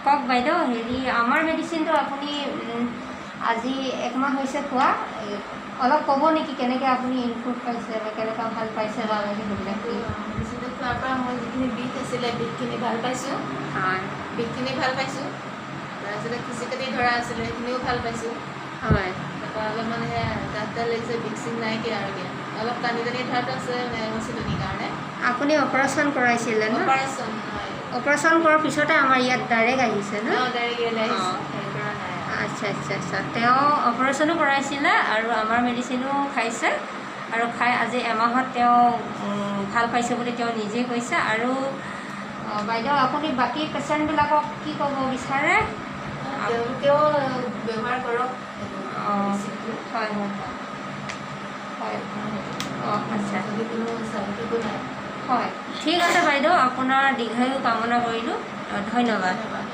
কওক বাইদেউ। হেৰি, আমাৰ মেডিচিনটো আপুনি আজি একমাহ হৈছে খোৱা। এই, অলপ ক'ব নেকি কেনেকৈ আপুনি ইমপ্ৰুভ পাইছে বা কেনেকুৱা ভাল পাইছে বা সেইবিলাক কি? মেডিচিনটো খোৱাৰ পৰা মই যিখিনি বিষ আছিলে, বিষখিনি ভাল পাইছোঁ। বিষখিনি ভাল পাইছোঁ। তাৰপিছতে খুচি কাটি ধৰা আছিলে, সেইখিনিও ভাল পাইছোঁ। তাৰপৰা অলপ মানে সেয়া ডাঠ ডাঠ লাগিছে, বিষ চিষ নাইকিয়া আৰু এতিয়া অলপ টানি টানি ধৰাটো আছে, মানে চিলনিৰ কাৰণে। আপুনি অপাৰেশ্যন কৰাইছিলে ন? অপাৰেশ্যন হয়। অপাৰেশ্যন কৰাৰ পিছতে আমাৰ ইয়াত ডাইৰেক্ট আহিছে ন? অঁ, ডাইৰেক্ট ইয়ালৈ আহিছোঁ, হেৰি কৰা নাই। আচ্ছা, তেওঁ অপাৰেশ্যনো কৰাইছিলে আৰু আমাৰ মেডিচিনো খাইছে আৰু খাই আজি এমাহত তেওঁ ভাল পাইছে বুলি তেওঁ নিজেই কৈছে। আৰু বাইদেউ, আপুনি বাকী পেচেণ্টবিলাকক কি ক'ব বিচাৰে? তেওঁলোকেও ব্যৱহাৰ কৰক এইটো মেডিচিনটো। হয় হয় হয় অঁ আচ্ছা। যদি কোনো চাইড ইফেক্টো নাই। হয়, ঠিক আছে বাইদেউ, আপোনাৰ দীৰ্ঘায়ু কামনা কৰিলোঁ। ধন্যবাদ। ধন্যবাদ।